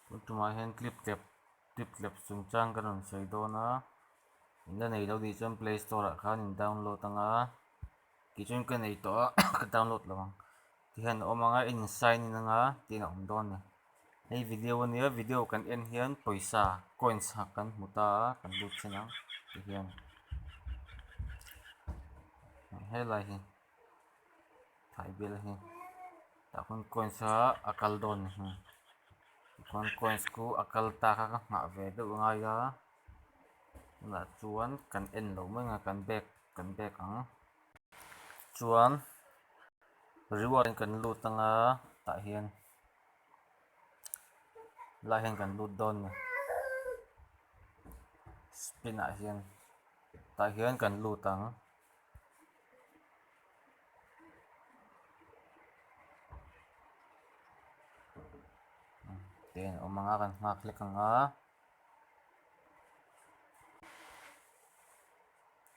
Tun tumah hian clip tlep clip tlep chungchang ka rawn sawi dawn a in la nei lo nih chuan play store ah khan in download ang a tichuan ka nei tawh a ka download lo ang tihian a awm ang a in sign in ang a tiin a awm dawn a ni hei video ania video kan en hian pawisa coins ah kan hmu ta a kan lut thin ang tihian helai hi. Thai bial hi tah khawn coins a a kal dawn a ni tichuan coins chu a kal ta kha ka nghah ve deuh a ngai a tunah chuan kan en lo mai ang a kan back kan back ang chuan reward kan lut anga tah hian lai hian kan lut dawn a ni spin ah hian tah hian kan lut ang. Te an awm ang a kan nghak hlek ang a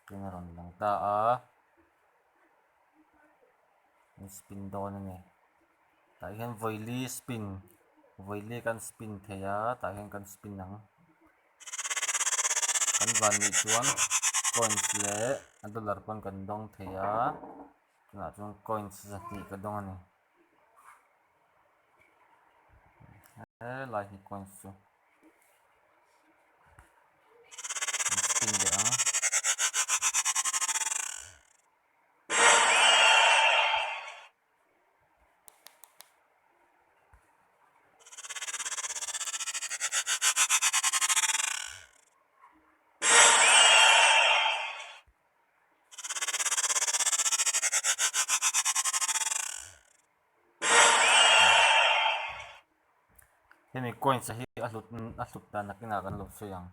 tin a rawn lang ta a an spin dawn a ni tah hian vawili spin vawili kan spin thei a tah hian kan spin ang. Kan van nih chuan coins leh a dollar pawn kan dawng thei a tunah chuan coins zahnih ka dawng a ni helai hi coins chu an spin leh ang. Hemi coins hi a hlut a hlut dan nakinah kan lo sawi ang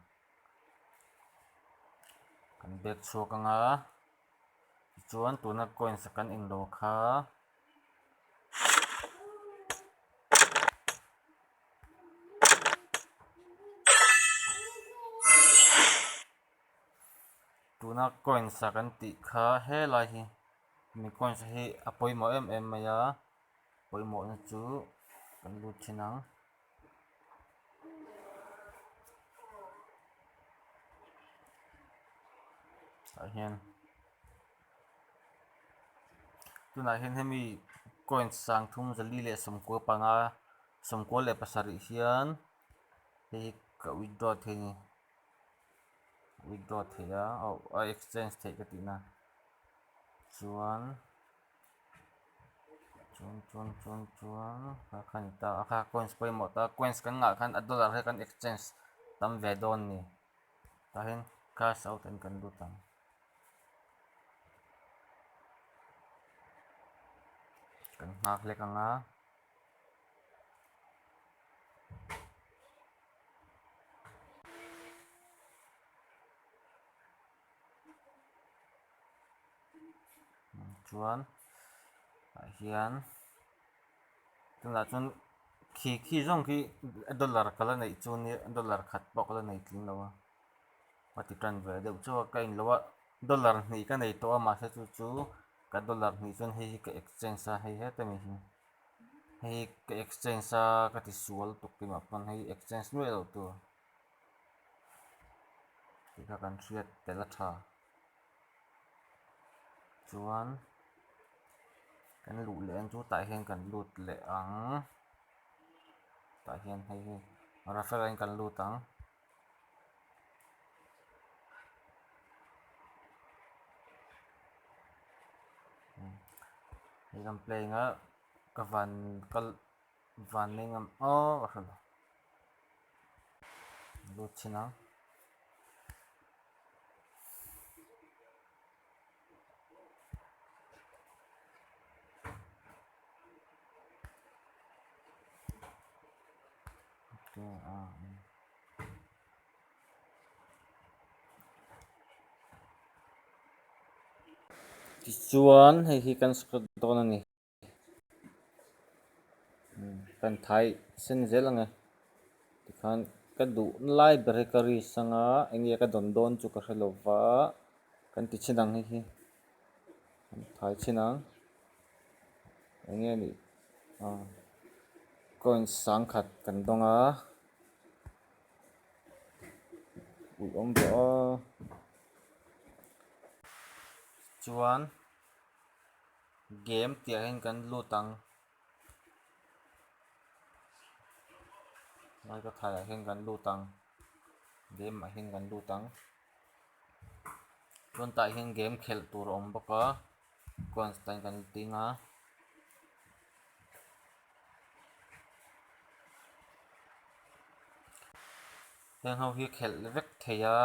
kan bag chhuak anga. Tichuan tuna coins a kan inlo kha tuna coins a kan tih kha helai hi mi coins hi a pawimawh em em mai a pawimawhna chu kan lut thin ang. Tah hian tunah hian hemi coins sangthum zali leh sawmkua panga sawmkua leh pasarih hian hei hi ka withdraw thei a ni withdraw theih a aw a exchange theih ka tihna chuan. Chuan chuan chuan chuan kha kha ni ta a kha coins pawimawh ta coins kan ngah khan a dollar hi kan exchange tam ve dawn a ni tah hian cash out in kan lut ang kan nghak hlek ang a. Chuan tah hian tunah chuan khi khi zawng khi dollar ka la neih chu nia dollar khat pawh ka la nei tling lo a ka ti tan ve deuh chauh a ka in lo a dollar hnih ka nei tawh a mahse chu chu ka dollar hnih chuan hei hi ka exchange a hei heta mi hi hei hi ka exchange a ka ti sual tuk emaw pawn hei exchange nuai loh tur tih kha kan hriat tel a tha. Chuan kan luh leh ang chu tah hian kan lut leh ang tah hian hei hi referral in kan lut ang. Hei kan play ang a ka van kal van nei ngam aw ka hre lo lut chhin ang. Tichuan hei hi kan squat dawn a ni. Kan thai sen zel ang e tikhan ka duh na lai ber hi ka risk ang a eng nge ka dawn dawn chu ka hre lo va kan ti chhin ang hei hi kan thai chhin ang eng nge nih ah coins sangkhat kan dawng a. Uih awm ve a. Chuan game tih ah hian kan lut ang. Lai ka thai ah hian kan lut ang. Game ah hian kan lut ang. Chuan tah hian game khelh tur a awm bawk a. Coins tan kan ding a. Heng ho hi khelh vek thei a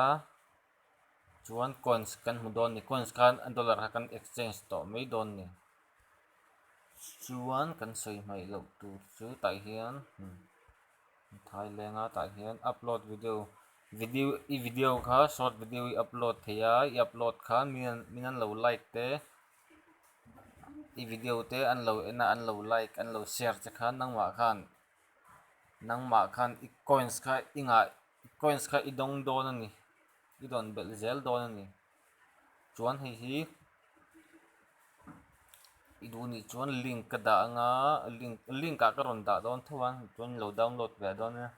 chuan coins kan hmu dawn a ni coins khan a dollar kha kan exchange tawh mai dawn a ni chuan kan sawi hmaih loh tur chu tah hian thai leng a tah hian upload video video i video kha short video i upload thei a i upload khan min an lo like te i video te an lo en a an lo like an lo share che khan nangmah khan. Nangmah khan i coins kha i ngah coins kha i dawng dawn a ni i dawn belh zel dawn a ni chuan hei hi i duh nih chuan link ka dah anga link link ah ka rawn dah dawn tho a chuan in lo download ve dawn nia.